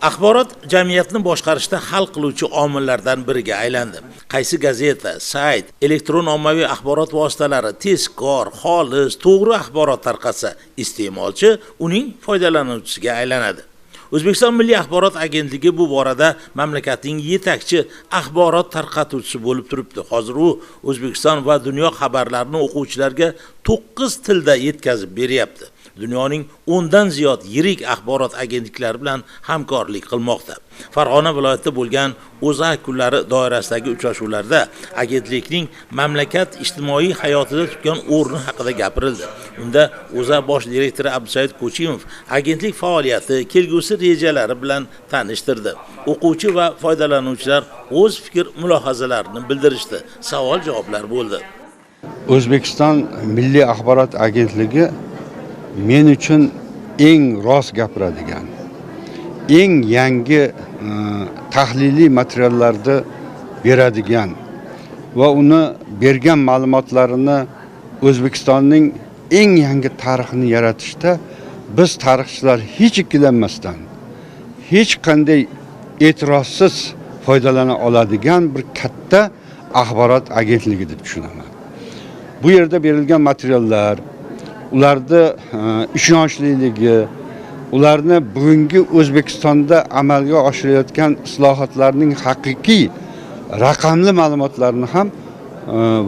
Axborot jamiyatni boshqarishda hal qiluvchi omillardan biriga aylandi. Qaysi gazeta, sayt, elektron ommaviy axborot vositalari tezkor, xolis, to'g'ri axborot tarqatsa, iste'molchi uning foydalanuvchisiga aylanadi. O'zbekiston Milliy axborot agentligi bu borada mamlakatning yetakchi axborot tarqatuvchisi bo'lib turibdi. Hozir u O'zbekiston va dunyo xabarlarini o'quvchilarga 9 tilda yetkazib beryapti. Dunyoning 10 dan ziyod yirik axborot agentliklari bilan hamkorlik qilmoqda. Farg'ona viloyatida bo'lgan O'zA kunlari doirasidagi uchrashuvlarda agentlikning mamlakat ijtimoiy hayotida tutgan o'rni haqida gapirildi. Unda O'zA bosh direktori Abdusaid Ko'chimov agentlik faoliyati, kelgusi rejalari bilan tanishtirdi. O'quvchi va foydalanuvchilar o'z fikr mulohazalarini bildirishdi. Savol-javoblar bo'ldi. O'zbekiston Milliy axborot agentligi men uchun eng rost gapiradigan, eng yangi tahliliy materiallarni beradigan va uni bergan ma'lumotlarini O'zbekistonning eng yangi tarixini yaratishda biz tarixchilar hech ikkilanmasdan, hech qanday e'tirozsiz foydalana oladigan bir katta axborot agentligi deb tushunaman. Bu yerda berilgan materiallar, ularni ishonchliligi, ularni bugungi O'zbekistonda amalga oshirilayotgan islohotlarning haqiqiy raqamli ma'lumotlarini ham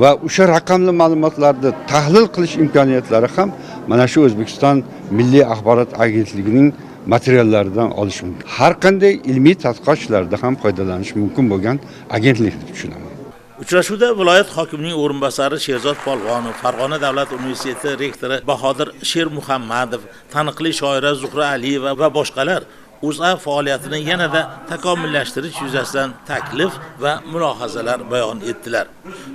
va o'sha raqamli ma'lumotlarni tahlil qilish imkoniyatlari ham mana shu O'zbekiston Milliy axborot agentligining materiallaridan olish mumkin. Har qanday ilmiy tadqiqotlarda ham foydalanish mumkin bo'lgan agentlik deb tushunaman. Uchrashuvda viloyat hokimining o'rinbosari Sherzod Polvonov, Farg'ona davlat universiteti rektori Bahodir Shermuhammadov, taniqli shoira Zuhra Aliyeva va boshqalar O'zA faoliyatini yanada takomillashtirish yuzasidan taklif va mulohazalar bayon etdilar.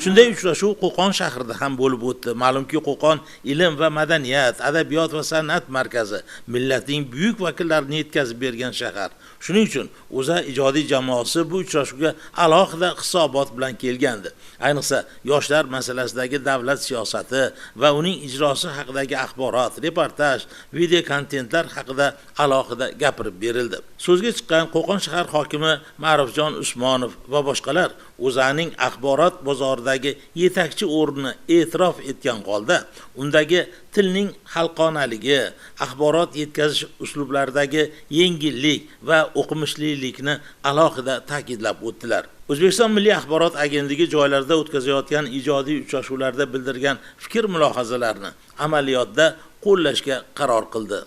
Shunday uchrashuv Qo'qon shahrida ham bo'lib o'tdi. Ma'lumki, Qo'qon ilm va madaniyat, adabiyot va san'at markazi, millatning buyuk vakillarini yetkazib bergan shahar. Shuning uchun O'zA ijodiy jamoasi bu uchrashuvga alohida hisobot bilan kelgandi. Ayniqsa, yoshlar masalasidagi davlat siyosati va uning ijrosi haqidagi axborot, reportaj, video kontentlar haqida alohida gapirib berildi. So'zga chiqqan Qo'qon shahar hokimi Ma'rufjon Usmonov va boshqalar O'zAning axborot bozoridagi yetakchi o'rnini e'tirof etgan holda undagi tilning xalqonaligi, axborot yetkazish uslublaridagi yengillik va o'qimishlilikni alohida ta'kidlab o'tdilar. O'zbekiston Milliy axborot agentligi joylarda o'tkazayotgan ijodiy uchrashuvlarda bildirgan fikr mulohazalarini amaliyotda qo'llashga qaror qildi.